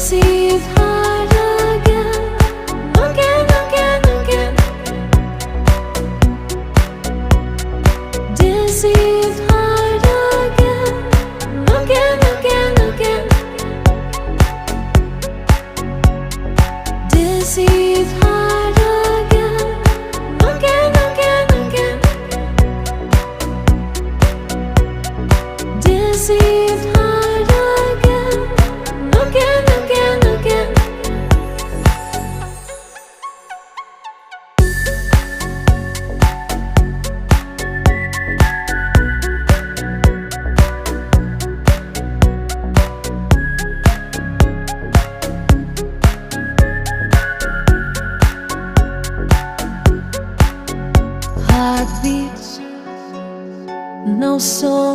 Deceived heart again, again, again, again. Deceived heart again, again, again, again. Deceived heart again, again, again, again. Deceived heart again, again, again, again. Heartbeats, no soul.